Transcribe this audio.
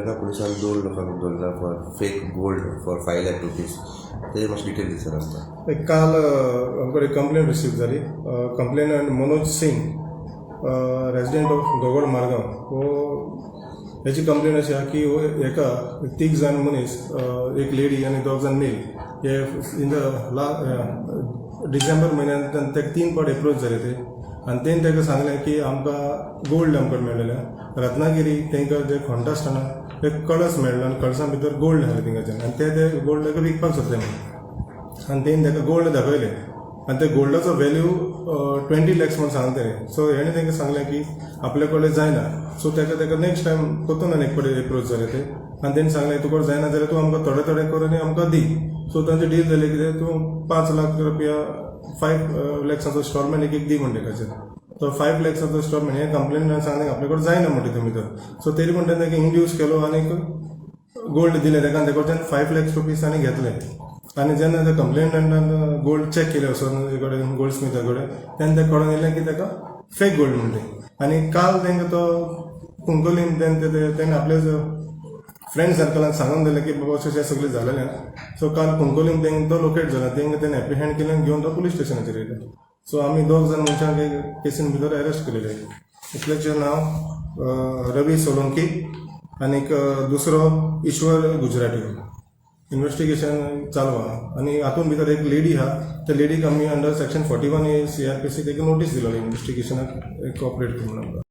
वेर्णा पुलिसान दोन लोकांक दवरला for fake gold for ₹5 lakh. तेजे मातशें डिटेल दी सर आमकां. एक काल आमकां एक कंप्लेन रिसीव जाली. Complainant Manoj Singh, resident of Gogol, Margao. हो हेची कंप्लेन अशी आहा की हो हेका तीग जाण मनीस, एक लेडी आनी दोग जाण मेल, हे इन the ला डिसेंबर म्हयन्यान ताका तीन फावट एप्रोच जाले ते आनी तेणी ताका सांगलें की आमकां गोल्ड आमकां मेळ्ळेलें. रत्नागिरी तांकां जे खणटा आसतना एक कळस मेळ्ळो आनी कळसा भितर गोल्ड आसलें थिंगाच्यान आनी ते ते गोल्ड ताका विकपाक सोदले म्हणून. आनी तेणी ताका गोल्ड दाखयलें आनी त्या गोल्डाचो व्हॅल्यू 20 लॅक्स म्हूण सांगलें तेणें. सो हेणें तांकां सांगलें की आपल्या कडेन जायना. सो ताका नेक्स्ट टायम परतून आनी एक फावटी एप्रोच जाले ते आनी तेणी सांगलें, तुका जायना जाल्यार तूं आमकां थोडे थोडे करून आनी आमकां दी. सो तांचे डील जालें कितें, तूं 5 लाख रुपया, 5 लॅक्साचो इन्स्टॉलमेंट एक एक दी म्हणटा ताचेर. तो 5 लॅक्साचो इन्स्टॉलमेंट हें कंप्लेनंटान सांगलें, आपल्या कडेन जायना म्हणटा तुमी तर. सो तरी म्हणटा ताका इंड्यूस केलो आनी गोल्ड दिलें ताका आनी तेका कडच्यान 5 लॅक्स रुपीज ताणें घेतले. आनी जेन्ना त्या कंप्लेनंटान गोल्ड चॅक केलें वचोन हे कडेन, गोल्ड स्मिथा कडेन, तेन्ना तें कळोन येयलें की ताका फेक गोल्ड म्हणटा. आनी काल तांकां तो कुंकळीन तेणें आपल्या फ्रेंड सर्कलान सांगून दिलें की बाबा, अशें अशें सगळें जालेलें. सो काल कुंकळीन तांकां तो लोकेट जाला. तांकां तेणें एप्रिहेंड केलें आनी घेवन तो पुलीस स्टेशनाचेर येयलो. सो आमी दोग जाण मनशांक केसीन भितर अरेस्ट केलेले. एकल्याचें नांव रवी सोलंकी आनीक दुसरो ईश्वर गुजराती. इन्वेस्टिगेशन चालू आहा आनी हातूंत भितर एक लेडी आहा. त्या लेडीक आमी अंडर सेक्शन 41 ए सीआरपीसी तेका नोटीस दिलोली, इन्वेस्टिगेशनाक कॉपरेट कर म्हणून आमकां.